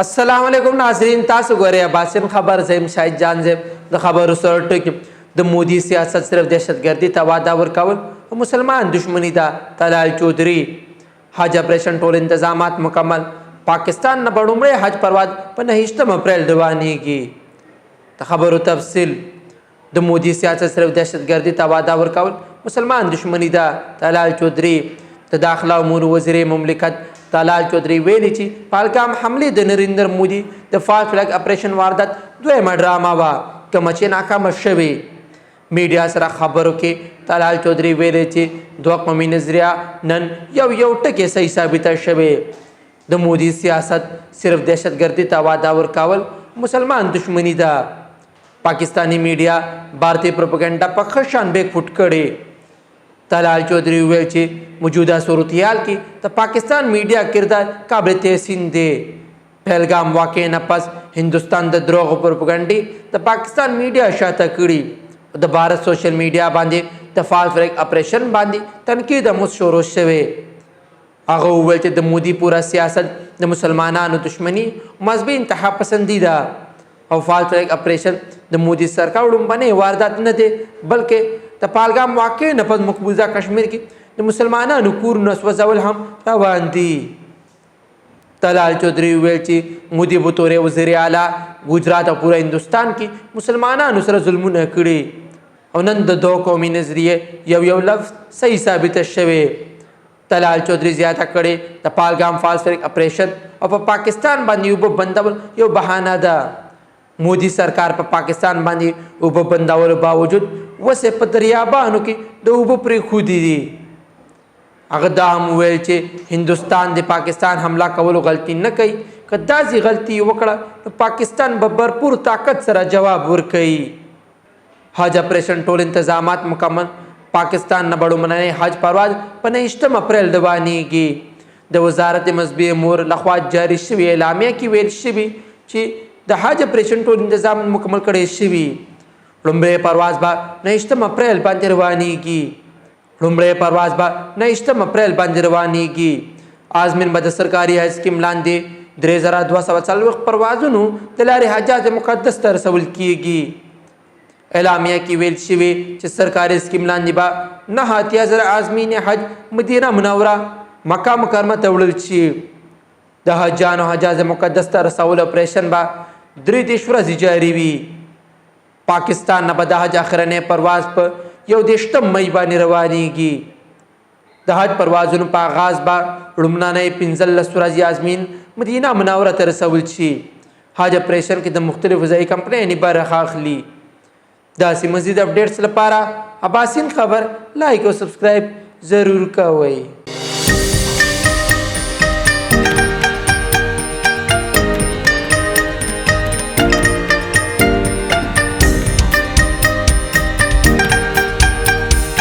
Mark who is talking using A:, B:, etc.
A: السلام علیکم ناظرین، تاسو ګورئ اباسین خبر. زیم شاهد جان زیب. د خبرو سره ټکي: د مودي سیاست صرف دهشتګردي ته وعده ورکول او مسلمان دښمني ده، طلال چودري. حج اپریشن ټول انتظامات مکمل، پاکستان نه به لومړی حج پرواز په 29 اپریل روانیږي. د خبرو تفصیل: د مودي سیاست صرف دهشتګردي ته وعده ورکول، مسلمان دښمني ده، طلال چودري. د داخله امور وزیر مملکت طلال چودري ویلي چې پهلګام حملې د نریندر مودي د فالس فلګ اپریشن واردات دویمه ډرامه وه، کومه چې ناکامه شوې. میډیا سره خبرو کې طلال چودري ویلي چې دوه قومي نظریه نن یو یو ټکی صحیح ثابته شوې. د مودي سیاست صرف دهشتګردي ته وعده ورکول، مسلمان دښمني ده. پاکستاني میډیا بھارتي پروپاګاندا په ښه شان بیک فوټ کړي. طلال چودري وویل چې موجوده صورتحال کې د پاکستان میډیا کردار قابل تحسین دی. پهلګام واقع نه پس هندوستان د دروغ پروپاګانډي د پاکستان میډیا شاته کړي. د بھارت سوشل میډیا باندې د فالس فلګ اپریشن باندې تنقید هم شروع شوی. هغه وویل چې د مودي پوره سیاست د مسلمانانو دښمني، مذهبي انتها پسندي ده او فالس فلګ اپریشن د مودي سرکار لومبنۍ واردات نه دی، بلکې د پهلګام واقع نه پس مقبوضه کشمیر کې د مسلمانانو کورونه سوځول هم روان دي. طلال چودري وویل چې مودي به طور وزیر اعلی ګجرات او پوره هندوستان کې مسلمانانو سره ظلمونه کړي او نن د دوه قومي نظریې یو یو لفظ صحیح ثابته شوی. طلال چودري زیاته کړې، د پهلګام فالس فلګ اپریشن او په پاکستان باندې اوبه بندول یو بهانه ده. مودي سرکار په پاکستان باندې اوبه بندولو باوجود وسه په دریابانو کې د اوبه پرېښودي دي. هغه دا هم وویل چې هندوستان د پاکستان حمله کولو غلطي نه کوي، که داسې غلطي وکړه نو پاکستان به بھرپور طاقت سره جواب ورکوي. حج اپریشن ټول انتظامات مکمل، پاکستان نه به لومړنی حج پرواز په 29 اپریل روانیږي. د وزارت مذهبي امور لخوا جاري شوې اعلامیه کې ویل شوي چې د حج اپریشن ټول انتظام مکمل کړی شوي. لومړی پرواز به 29 اپریل باندې روانیږي. لومړی پرواز به 29 اپریل باندې روانیږي. عازمین به د سرکاري حج سکیم لاندې 3240 پروازونو د لارې حجاز مقدس ته رسول کیږي. اعلامیه کې ویل شوي چې سرکاري سکیم لاندې به 89,000 عازمین حج مدینه منوره، مکه مکرمه ته وړل شي. د حجانو حجاز مقدس ته رسولو اپریشن به 33 ورځې جاري وي. پاکستان نه به د حج اخرنی پرواز په 31 مئی باندې روانیږي. د حج پروازونو په آغاز به لومړنۍ 15 ورځې عازمین مدینه منوره ته رسول شي. حج اپریشن کې د مختلفو ځایي کمپنیانې برخه اخلي. داسې مزید اپډیټس لپاره اباسین خبر لایک او سبسکرایب ضرور کوئ.